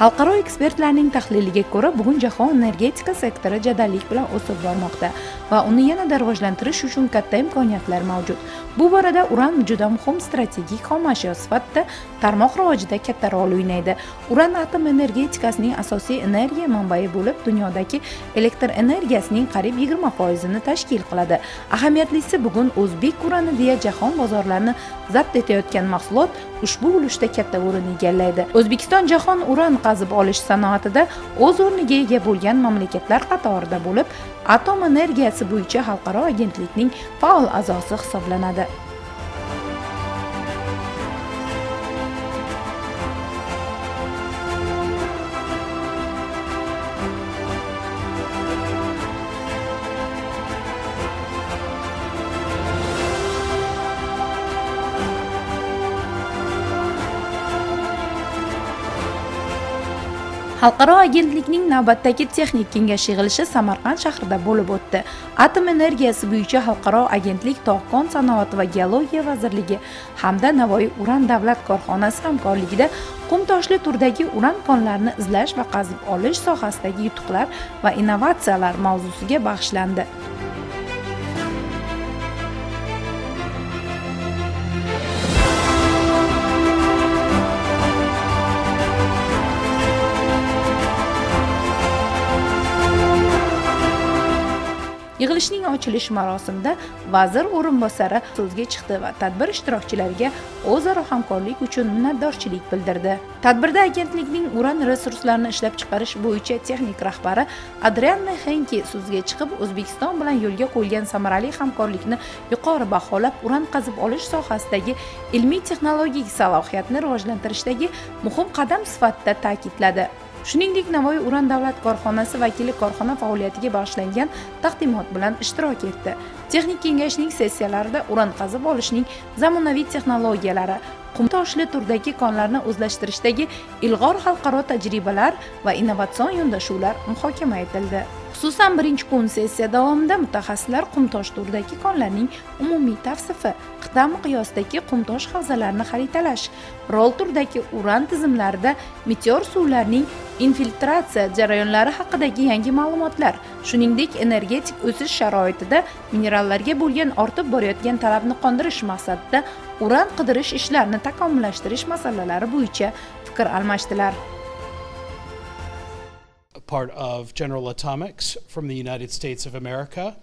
Xalqaro ekspertlarning tahliliga ko'ra, bugun jahon energetika sektori jadallik bilan o'sib bormoqda va uni yanada rivojlantirish uchun katta imkoniyatlar mavjud. Bu borada uran juda muhim strategik xom ashyo sifatida tarmoq rivojida katta rol o'ynaydi. Uran atom energetikasining asosiy energiya manbai bo'lib, dunyodagi elektr energiyasining qariyb 20%ni tashkil qiladi. Ahamiyatlisi, bugun o'zbek urani deya jahon bozorlarini zabt etayotgan mahsulot ushbu ulushda katta o'rin egallaydi. O'zbekiston jahon uran qazib olish sanoatida o'z o'rniga ega bo'lgan mamlakatlar qatorida bo'lib, atom energiyasi bo'yicha xalqaro agentlikning faol a'zosi hisoblanadi. Xalqaro agentlikning navbatdagi texnik kengash yig'ilishi Samarqand shahrida bo'lib o'tdi. Atom energiyasi bo'yicha xalqaro agentlik Tog'-kon sanoati va geologiya vazirligi hamda Navoiy uran davlat korxonasi hamkorligida qum-toshli turdagi uran konlarini izlash va qazib olish sohasidagi yutuqlar va innovatsiyalar mavzusiga bag'ishlandi. Yig'ilishning ochilish marosimida vazir o'rinbosari so'zga chiqdi va tadbir ishtirokchilariga o'zaro hamkorlik uchun minnatdorchilik bildirdi. Tadbirda agentlikning uran resurslarini ishlab chiqarish bo'yicha texnik rahbari Adrianne Henki so'zga chiqib, O'zbekiston bilan yo'lga qo'yilgan samarali hamkorlikni yuqori baholab, uran qazib olish sohasidagi ilmiy texnologik salohiyatni rivojlantirishdagi muhim qadam sifatida ta'kidladi. Shuningdek, Navoiy uran davlat korxonasi vakili korxona faoliyatiga bag'ishlangan taqdimot bilan ishtirok etdi. Texnik kengashning sessiyalarida uran qazib olishning zamonaviy texnologiyalari, qum-toshli turdagi konlarni o'zlashtirishdagi ilg'or xalqaro tajribalar va innovatsion yondashuvlar muhokama etildi. Xususan, birinchi kun sessiya davomida mutaxassislar qum-tosh turdagi konlarning umumiy tavsifi, qit'a miqyosidagi qum-tosh havzalarini xaritalash, rol turdagi uran tizimlarida meteor suvlarning infiltratsiya jarayonlari haqidagi yangi ma'lumotlar, shuningdek, energetik o'sish sharoitida minerallarga bo'lgan ortib borayotgan talabni qondirish maqsadida uran qidirish ishlarini takomillashtirish masalalari bo'yicha fikr almashdilar. Part of General Atomics from the United States of America.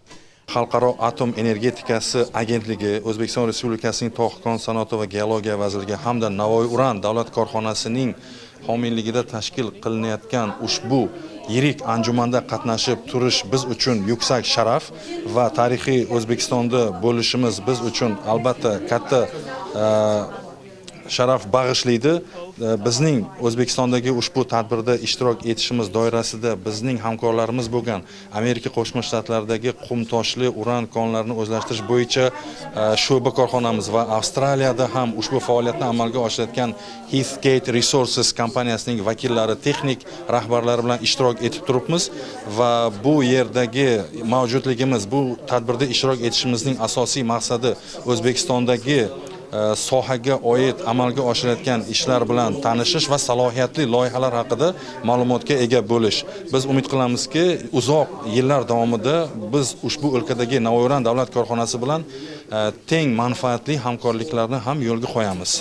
Xalqaro atom energetikasi agentligi, O'zbekiston Respublikasining Tog'-kon sanoati va geologiya vazirligi hamda Navoiy uran davlat korxonasining homiyligida tashkil qilinayotgan ushbu yirik anjumanda qatnashib turish biz uchun yuksak sharaf va tarixiy O'zbekistonda bo'lishimiz biz uchun albatta katta sharaf bag'ishlaydi. Bizning O'zbekistondagi ushbu tadbirda ishtirok etishimiz doirasida bizning hamkorlarimiz bo'lgan Amerika Qo'shma Shtatlaridagi qum-toshli uran konlarini o'zlashtirish bo'yicha shu'ba korxonamiz va Avstraliyada ham ushbu faoliyatni amalga oshirayotgan Heathgate Resources kompaniyasining vakillari, texnik rahbarlari bilan ishtirok etib turibmiz va bu yerdagi mavjudligimiz, bu tadbirda ishtirok etishimizning asosiy maqsadi O'zbekistondagi sohaga oid amalga oshirayotgan ishlar bilan tanishish va salohiyatli loyihalar haqida ma'lumotga ega bo'lish. Biz umid qilamizki, uzoq yillar davomida biz ushbu o'lkadagi Navoiy uran davlat korxonasi bilan teng manfaatli hamkorliklarni ham yo'lga qo'yamiz.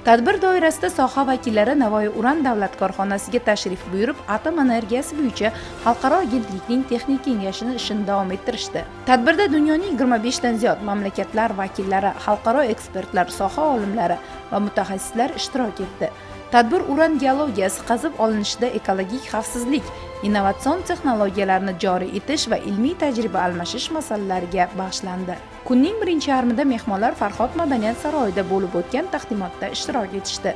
Tadbir doirasida soha vakillari Navoiy uran davlat korxonasiga tashrif buyurib, atom energiyasi bo'yicha xalqaro agentlikning texnik kengashini ishini davom ettirishdi. Tadbirda dunyoning 25 dan ziyod mamlakatlar vakillari, xalqaro ekspertlar, soha olimlari va mutaxassislar ishtirok etdi. Tadbir uran geologiyasi qazib olinishida ekologik xavfsizlik, innovatsion texnologiyalarni joriy etish va ilmiy tajriba almashish masalalariga bag'ishlandi. Kunning birinchi yarmida mehmonlar Farhod madaniyat saroyida bo'lib o'tgan taqdimotda ishtirok etishdi.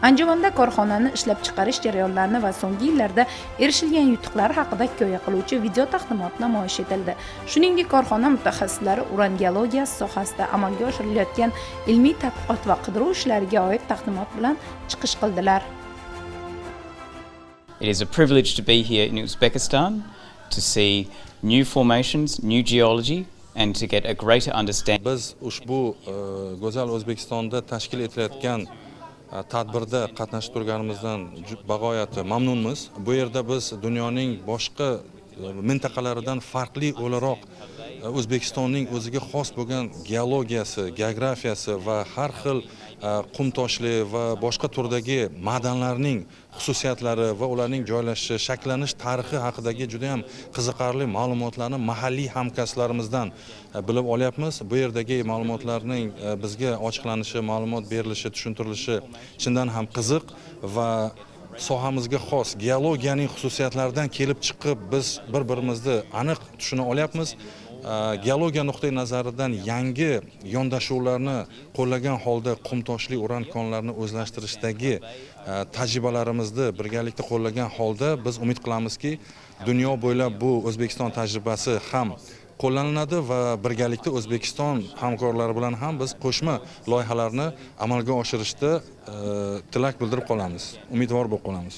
Anjumanda korxonani ishlab chiqarish jarayonlarini va so'nggi yillarda erishilgan yutuqlar haqida hikoya qiluvchi video taqdimot namoyish etildi. Shuningdek, korxona mutaxassislari uran geologiyasi sohasida amalga oshirilayotgan ilmiy tadqiqot va qidiruv ishlariga oid taqdimot bilan chiqish qildilar. It is a privilege to be here in Uzbekistan to see new formations, new geology and to get a greater understanding. Biz ushbu go'zal O'zbekistonda tashkil etilayotgan tadbirda qatnashib turganimizdan bag'oyat mamnunmiz. Bu yerda biz dunyoning boshqa mintaqalaridan farqli o'laroq O'zbekistonning o'ziga xos bo'lgan geologiyasi, geografiyasi va har xil qum toshli va boshqa turdagi madanlarning xususiyatlari va ularning joylashishi, shakllanish tarixi haqidagi juda ham qiziqarli ma'lumotlarni mahalliy hamkasblarimizdan bilib olyapmiz. Bu yerdagi ma'lumotlarning bizga ochiqlanishi, ma'lumot berilishi, tushuntirilishi chindan ham qiziq va sohamizga xos geologiyaning xususiyatlaridan kelib chiqib biz bir-birimizni aniq tushuna olyapmiz. Geologiya nuqtai nazaridan yangi yondashuvlarni qo'llagan holda qumtoshli uran konlarini o'zlashtirishdagi tajribalarimizni birgalikda qo'llagan holda biz umid qilamizki, dunyo bo'ylab bu O'zbekiston tajribasi ham qo'llaniladi va birgalikda O'zbekiston hamkorlari bilan ham biz qo'shma loyihalarni amalga oshirishda tilak bildirib qolamiz, umidvor bo'lib qolamiz.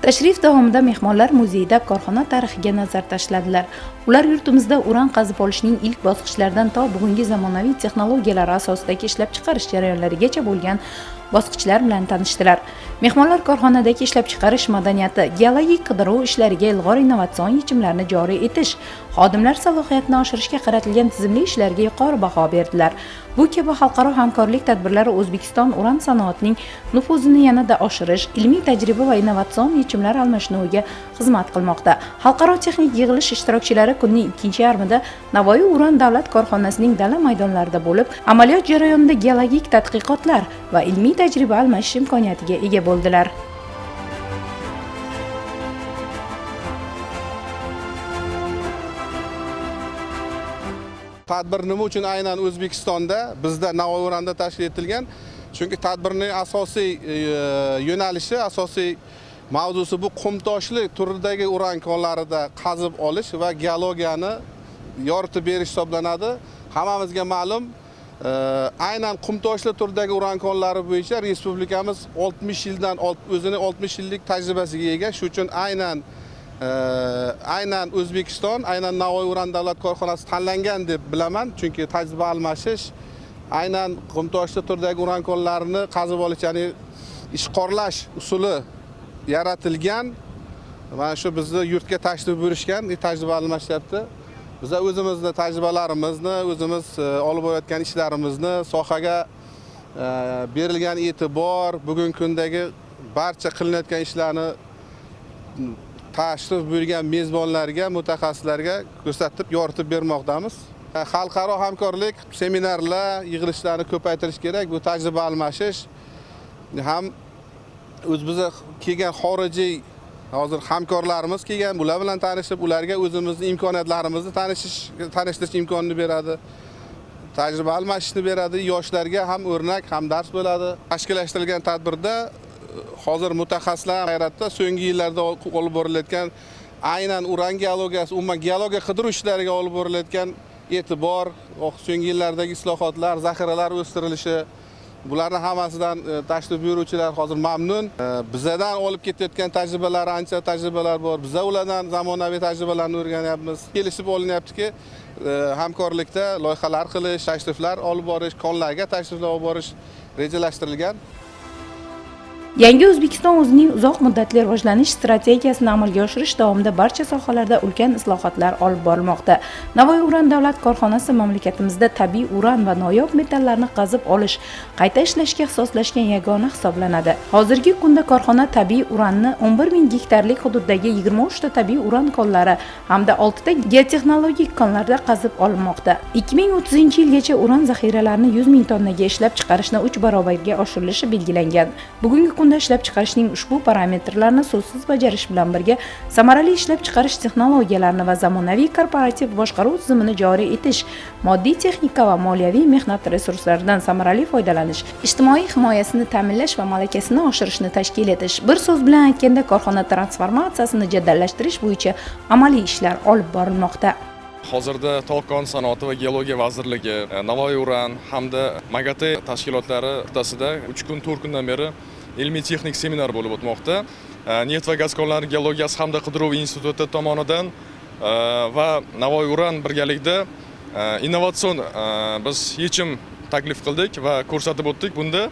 Tashrif davomida mehmonlar muzeyda korxona tarixiga nazar tashladilar. Ular yurtimizda uran qazib olishning ilk bosqichlaridan to bugungi zamonaviy texnologiyalar asosidagi ishlab chiqarish jarayonlarigacha bo'lgan bosqichlar bilan tanishdilar. Mehmonlar korxonadagi ishlab chiqarish madaniyati, geologik qidiruv ishlariga ilg'or innovatsion yechimlarni joriy etish, xodimlar salohiyatini oshirishga qaratilgan tizimli ishlarga yuqori baho berdilar. Bu kabi xalqaro hamkorlik tadbirlari O'zbekiston uran sanoatining nufuzini yanada oshirish, ilmiy tajriba va innovatsion yechimlar almashinuviga xizmat qilmoqda. Xalqaro texnik yig'ilish ishtirokchilari kunning ikkinchi yarmida Navoiy uran davlat korxonasining dala maydonlarida bo'lib, amaliyot jarayonida geologik tadqiqotlar va ilmiy tajriba almashish imkoniyatiga ega bo'ldilar. Tadbir nima uchun aynan O'zbekistonda, bizda Navoiy uranda tashkil etilgan? Chunki tadbirning asosiy yo'nalishi, asosiy mavzusi bu qumtoshli turdagi uran konlarida qazib olish va geologiyani yoritib berish hisoblanadi. Hammamizga ma'lum, aynan qumtoshli turdagi uran konlari bo'yicha respublikamiz 60 yildan o'zini 60 yillik tajribasiga ega. Shuning uchun aynan O'zbekiston, aynan Navoiy uran davlat korxonasi tanlangan deb bilaman. Chunki tajriba almashish, aynan qumtoshli turdagi uran konlarini qazib olish, ya'ni ishqorlash usuli yaratilgan. Mana shu bizni yurtga tashrif buyurishgan, tajriba almashyapti. Biz o'zimizni tajribalarimizni, o'zimiz olib borayotgan ishlarimizni, sohaga berilgan e'tibor, bugungi kundagi barcha qilinayotgan ishlarni tashrif buyurgan mezbonlarga, mutaxassislarga ko'rsatib, yoritib bermoqdamiz. Xalqaro hamkorlik, seminarlar, yig'ilishlarni ko'paytirish kerak. Bu tajriba almashish ham o'z biza kelgan xorijiy hozir hamkorlarimiz kelgan, bular bilan tanishib, ularga o'zimizni imkoniyatlarimizni tanishtirish imkonini beradi. Tajriba almashishni beradi, yoshlarga ham o'rnak, ham dars bo'ladi. Tashkillashtirilgan tadbirda hozir mutaxassislar hayratda so'nggi yillarda olib borilayotgan aynan uran geologiyasi, umuman geologiya qidiruv ishlariga olib borilayotgan e'tibor, so'nggi yillardagi islohotlar, zaxiralar o'stirilishi, bularning hammasidan tashrif buyuruvchilar hozir mamnun. Bizadan olib ketayotgan tajribalar, ancha tajribalar bor. Biza ulardan zamonaviy tajribalarni o'rganyapmiz. Kelishib olinyaptiki, hamkorlikda loyihalar qilish, tashriflar olib borish, konlarga tashriflar olib borish rejalashtirilgan. Yangi O'zbekiston o'zining uzoq muddatli rivojlanish strategiyasini amalga oshirish davomida barcha sohalarda ulkan islohotlar olib borilmoqda. Navoiy uran davlat korxonasi mamlakatimizda tabiiy uran va noyob metallarni qazib olish, qayta ishlashga ixtisoslashgan yagona hisoblanadi. Hozirgi kunda korxona tabiiy uranni 11 ming gektarlik hududdagi 23 ta tabiiy uran konlari hamda 6 ta geotexnologik konlarda qazib olinmoqda. 2030-yilgacha uran zaxiralarini 100 ming tonnaga ishlab chiqarishni 3 barobarga oshirilishi belgilangan. Bugungi kunda ishlab chiqarishning ushbu parametrlarini so'zsiz bajarish bilan birga samarali ishlab chiqarish texnologiyalarini va zamonaviy korporativ boshqaruv tizimini joriy etish, moddiy texnika va moliyaviy mehnat resurslaridan samarali foydalanish, ijtimoiy himoyasini ta'minlash va malakasini oshirishni tashkil etish, bir so'z bilan aytganda korxona transformatsiyasini jadallashtirish bo'yicha amaliy ishlar olib borilmoqda. Hozirda Tog'-kon sanoati va geologiya vazirligi, Navoiy uran hamda MAGATE tashkilotlari o'rtasida 3 kun 4 kundan beri ilmiy texnik seminar bo'lib o'tmoqda. Neft va gaz konlari geologiyasi hamda qidiruv instituti tomonidan va Navoiy uran birgalikda innovatsion biz yechim taklif qildik va ko'rsatib o'tdik. Bunda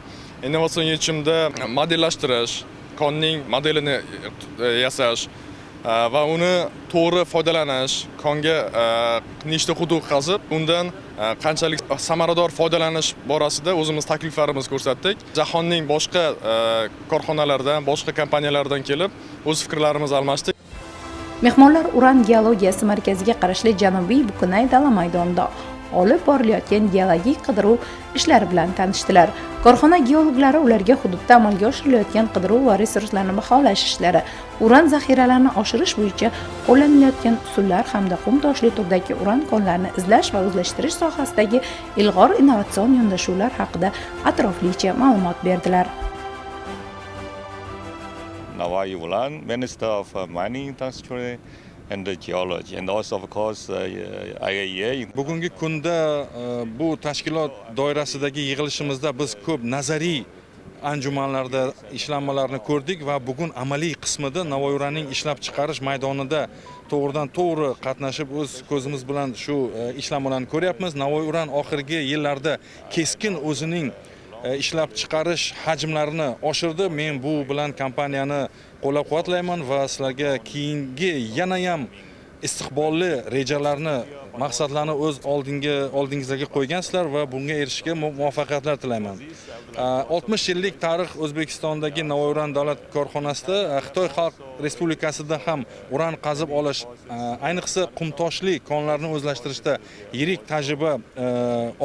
Innovatsion yechimda modellashtirish, konning modelini yasash va uni to'g'ri foydalanish, konga nechta quduq qazib, undan qanchalik samarador foydalanish borasida o'zimiz takliflarimizni ko'rsatdik. Jahonning boshqa korxonalaridan, boshqa kompaniyalardan kelib, o'z fikrlarimizni almashdik. Mehmonlar uran geologiyasi markaziga qarashli Janubiy Bukunay dala maydonida olib borilayotgan geologik qidiruv ishlari bilan tanishdilar. Korxona geologlari ularga hududda amalga oshirilayotgan qidiruv va resurslarni baholash ishlari, uran zaxiralarini oshirish bo'yicha qo'llanilayotgan usullar hamda qum toshli turdagi uran konlarini izlash va o'zlashtirish sohasidagi ilg'or innovatsion yondashuvlar haqida atroflicha ma'lumot berdilar. Navoi Uran, Minister of Mining Industry and Geology, and also of course IAEA. Bugungi kunda bu tashkilot doirasidagi yig'ilishimizda biz ko'p nazariy anjumanlarda ishlanmalarni ko'rdik va bugun amaliy qismida Navoi Uranning ishlab chiqarish maydonida to'g'ridan to'g'ri qatnashib o'z ko'zimiz bilan shu ishlanmalarni ko'ryapmiz. Navoi Uran oxirgi yillarda keskin o'zining ishlab chiqarish hajmlarini oshirdi. Men bu bilan kompaniyani qo'llab-quvvatlayman va sizlarga keyingi yana ham istiqbolli rejalarni, maqsadlarni o'z oldingizga qo'ygansizlar va bunga erishishga muvaffaqiyatlar tilayman. 60 yillik tarix O'zbekistondagi Navoi Uran davlat korxonasida, Xitoy Xalq Respublikasida ham uran qazib olish, ayniqsa qumtoshli konlarni o'zlashtirishda yirik tajriba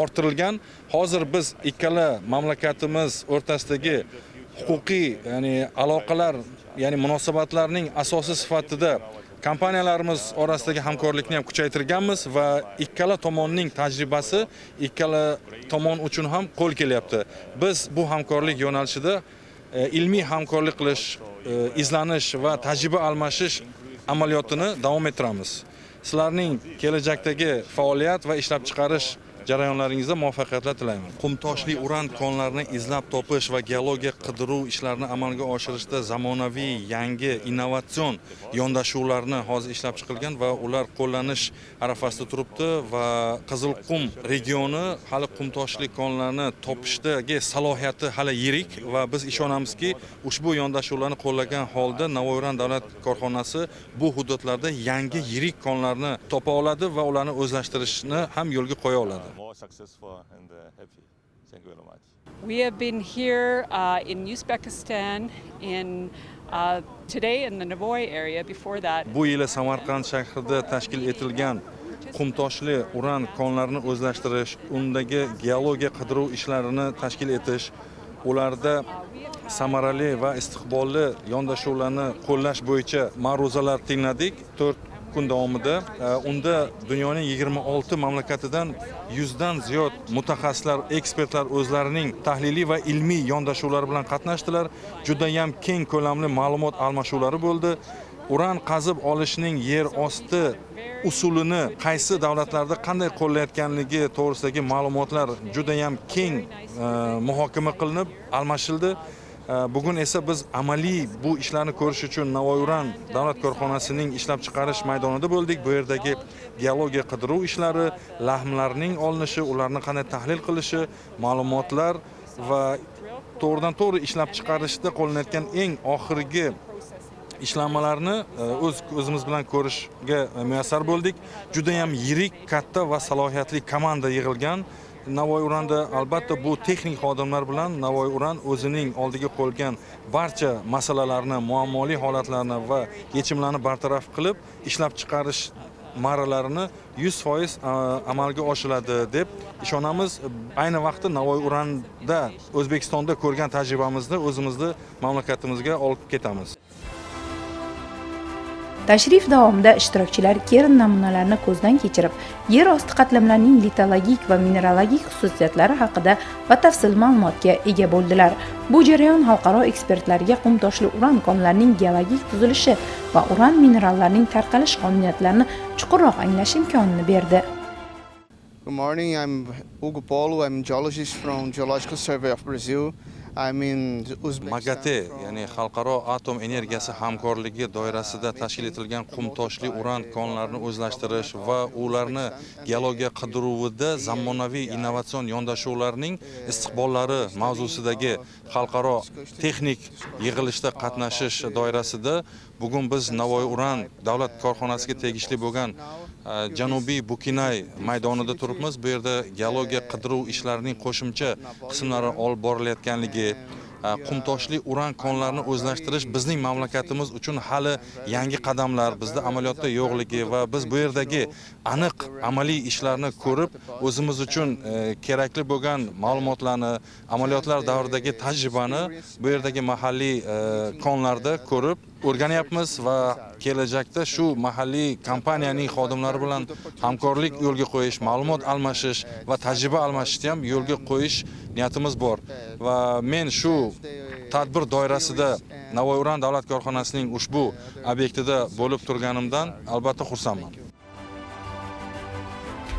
orttirilgan. Hozir biz ikkala mamlakatimiz o'rtasidagi huquqiy, ya'ni aloqalar, ya'ni munosabatlarning asosi sifatida kompaniyalarimiz orasidagi hamkorlikni ham kuchaytirganmiz va ikkala tomonning tajribasi ikkala tomon uchun ham qo'l kelyapti. Biz bu hamkorlik yo'nalishida ilmiy hamkorlik qilish, izlanish va tajriba almashish amaliyotini davom ettiramiz. Sizlarning kelajakdagi faoliyat va ishlab chiqarish jarayonlaringizda muvaffaqiyatlar tilayman. Qumtoshli uran konlarini izlab topish va geologiya qidiruv ishlarini amalga oshirishda zamonaviy yangi innovatsion yondashuvlarni hozir ishlab chiqilgan va ular qo'llanish arafasida turibdi va Qizilqum regioni hali qumtoshli konlarni topishdagi salohiyati hali yirik va biz ishonamizki, ushbu yondashuvlarni qo'llagan holda Navoi Uran davlat korxonasi bu hududlarda yangi yirik konlarni topa oladi va ularni o'zlashtirishni ham yo'lga qo'ya oladi. More successful and happy. Thank you very much. We have been here in Uzbekistan in today in the Navoi area. Before that, bu yili Samarqand shahrida tashkil etilgan qumtoshli uran konlarini o'zlashtirish, undagi geologiya qidiruv ishlarini tashkil etish, ularda samarali va istiqbolli yondashuvlarni qo'llash bo'yicha ma'ruzalar tingladik 4 kun davomida. Unda dunyoning 26 mamlakatidan 100 dan ziyod mutaxassislar, ekspertlar o'zlarining tahliliy va ilmiy yondashuvlari bilan qatnashdilar. Juda ham keng ko'lamli ma'lumot almashuvlari bo'ldi. Uran qazib olishning yer osti usulini qaysi davlatlarda qanday qo'llayotganligi to'g'risidagi ma'lumotlar juda ham keng muhokama qilinib almashildi. Bugun esa biz amaliy bu ishlarni ko'rish uchun Navoi Uran davlat korxonasining ishlab chiqarish maydonida bo'ldik. Bu yerdagi geologiya qidiruv ishlari, lahmlarning olinishi, ularni qanday tahlil qilishi, ma'lumotlar va to'g'ridan to'g'ri ishlab chiqarishda qo'llanayotgan eng oxirgi ishlanmalarni o'z ko'zimiz bilan ko'rishga muyassar bo'ldik. Juda ham yirik, katta va salohiyatli komanda yig'ilgan. Navoi Uranda albatta bu texnik xodimlar bilan Navoi Uran o'zining oldiga qo'yilgan barcha masalalarni, muammoli holatlarni va yechimlarni bartaraf qilib, ishlab chiqarish marralarini 100% amalga oshiradi deb ishonamiz. Ayni vaqtda Navoi Uranda O'zbekistonda ko'rgan tajribamizni o'zimizni mamlakatimizga olib ketamiz. Tashrif davomida ishtirokchilar kerin namunalarini ko'zdan kechirib, yer osti qatlamlarining litologik va mineralogik xususiyatlari haqida batafsil ma'lumotga ega bo'ldilar. Bu jarayon xalqaro ekspertlarga qumtoshli uran konlarining geologik tuzilishi va uran minerallarining tarqalish qonuniyatlarini chuqurroq anglash imkonini berdi. Good morning, I'm Hugo Polo. I'm geologist from Geological Survey of Brazil. I'm in Uzbekistan. MAGATE, ya'ni Xalqaro atom energiyasi hamkorligi doirasida tashkil etilgan qumtoshli uran konlarini o'zlashtirish va ularni geologiya qidiruvida zamonaviy innovatsion yondashuvlarning istiqbollari mavzusidagi xalqaro texnik yig'ilishda qatnashish doirasida bugun biz Navoiy uran davlat korxonasiga tegishli bo'lgan Janubiy Bukinay maydonida turibmiz. Bu yerda geologiya qidiruv ishlarining qo'shimcha qismlari olib borilayotganligi, qumtoshli uran konlarini o'zlashtirish bizning mamlakatimiz uchun hali yangi qadamlar, bizda amaliyotda yo'qligi va biz bu yerdagi aniq amaliy ishlarni ko'rib, o'zimiz uchun kerakli bo'lgan ma'lumotlarni, amaliyotlar davridagi tajribani bu yerdagi mahalliy konlarda ko'rib o'rganyapmiz va kelajakda shu mahalliy kompaniyaning xodimlari bilan hamkorlik yo'lga qo'yish, ma'lumot almashish va tajriba almashishni ham yo'lga qo'yish niyatimiz bor. Va men shu tadbir doirasida Navoiy uran davlat korxonasining ushbu obyektida bo'lib turganimdan albatta xursandman.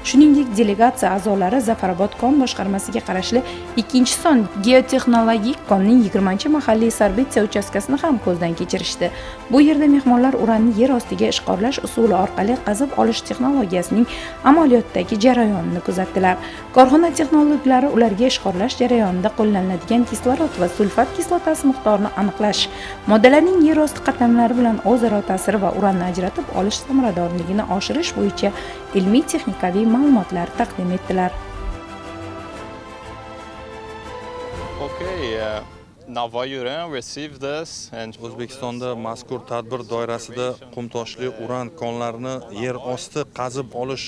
Shuningdek, delegatsiya a'zolari Zafarobod kon boshqarmasiga qarashli 2-son geotexnologik konning 20-mahalliy sorbitsiya uchastkasini ham ko'zdan kechirishdi. Bu yerda mehmonlar uranni yer ostiga ishqorlash usuli orqali qazib olish texnologiyasining amaliyotdagi jarayonini kuzatdilar. Korxona texnologlari ularga ishqorlash jarayonida qo'llaniladigan kislorod va sulfat kislotasi miqdorini aniqlash, moddalarning yer osti qatlamlari bilan o'zaro ta'siri va uranni ajratib olish samaradorligini oshirish bo'yicha ilmiy texnikaviy ma'lumotlar taqdim etdilar. Okay, Navoi Uran received us and O'zbekistonda mazkur tadbir doirasida qumtoshli uran konlarini yer osti qazib olish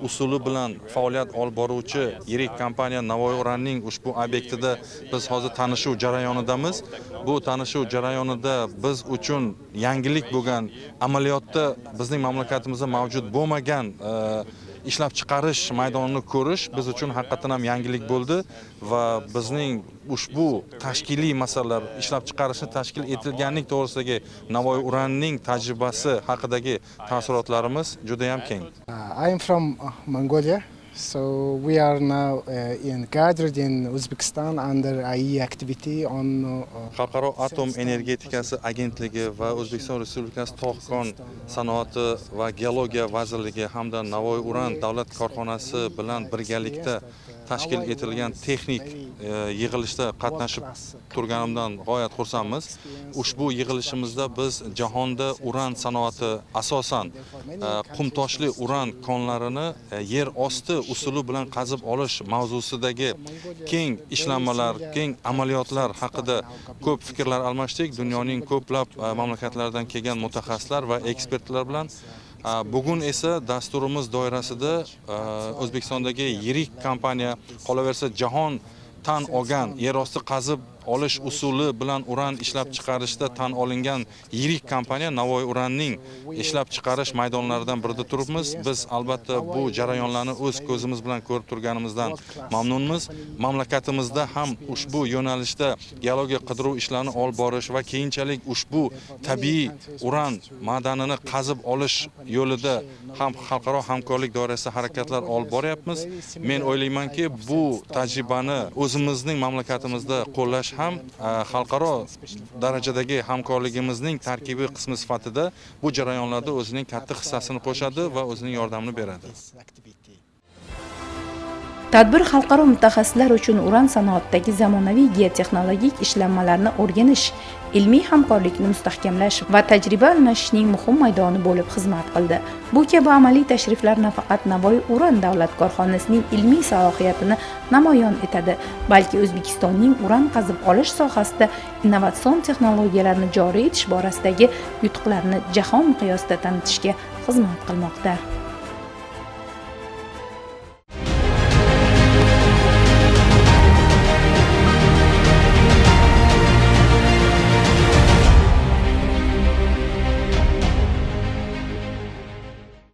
usuli bilan faoliyat olib boruvchi yirik kompaniya Navoiy Uranning ushbu obyektida biz hozir tanishuv jarayonidamiz. Bu tanishuv jarayonida biz uchun yangilik bo'lgan, amaliyotda bizning mamlakatimizda mavjud bo'lmagan ishlab chiqarish maydonini ko'rish biz uchun haqiqatan ham yangilik bo'ldi va bizning ushbu tashkiliy masalalar, ishlab chiqarishni tashkil etilganlik to'g'risidagi Navoiy Uranning tajribasi haqidagi taassurotlarimiz juda ham keng. I am from Mongolia, so we are now in gathered in Uzbekistan under IAEA activity on Xalqaro atom energetikasi agentligi va O'zbekiston Respublikasi tog'-kon sanoati va geologiya vazirligi hamda Navoiy uran davlat korxonasi bilan birgalikda tashkil etilgan texnik yig'ilishda qatnashib turganimdan g'oyat xursandmiz. Ushbu yig'ilishimizda biz jahonda uran sanoati, asosan qumtoshli uran konlarini yer osti usuli bilan qazib olish mavzusidagi keng ishlanmalar, keng amaliyotlar haqida ko'p fikrlar almashdik. Dunyoning ko'plab mamlakatlaridan kelgan mutaxassislar va ekspertlar bilan. Bugun esa dasturimiz doirasida O'zbekistondagi yirik kompaniya, qolaversa jahon tan olgan yerosti qazib olish usuli bilan uran ishlab chiqarishda tan olingan yirik kompaniya Navoiy Uranning ishlab chiqarish maydonlaridan birida turibmiz. Biz albatta bu jarayonlarni o'z ko'zimiz bilan ko'rib turganimizdan mamnunmiz. Mamlakatimizda ham ushbu yo'nalishda geologiya qidiruv ishlarini olib borish va keyinchalik ushbu tabiiy uran madanini qazib olish yo'lida ham xalqaro hamkorlik doirasida harakatlar olib boryapmiz. Men o'ylaymanki, bu tajribani o'zimizning mamlakatimizda qo'llash ham xalqaro darajadagi hamkorligimizning tarkibiy qismi sifatida bu jarayonlarda o'zining katta hissasini qo'shadi va o'zining yordamini beradi. Tadbir xalqaro mutaxassislar uchun uran sanoatidagi zamonaviy geotexnologik ishlanmalarni o'rganish, ilmiy hamkorlikni mustahkamlash va tajriba almashishning muhim maydoni bo'lib xizmat qildi. Bu kabi amaliy tashriflar nafaqat Navoiy Uran davlat korxonasining ilmiy salohiyatini namoyon etadi, balki O'zbekistonning uran qazib olish sohasida innovatsion texnologiyalarni joriy etish borasidagi yutuqlarni jahon miqyosida tanitishga xizmat qilmoqda.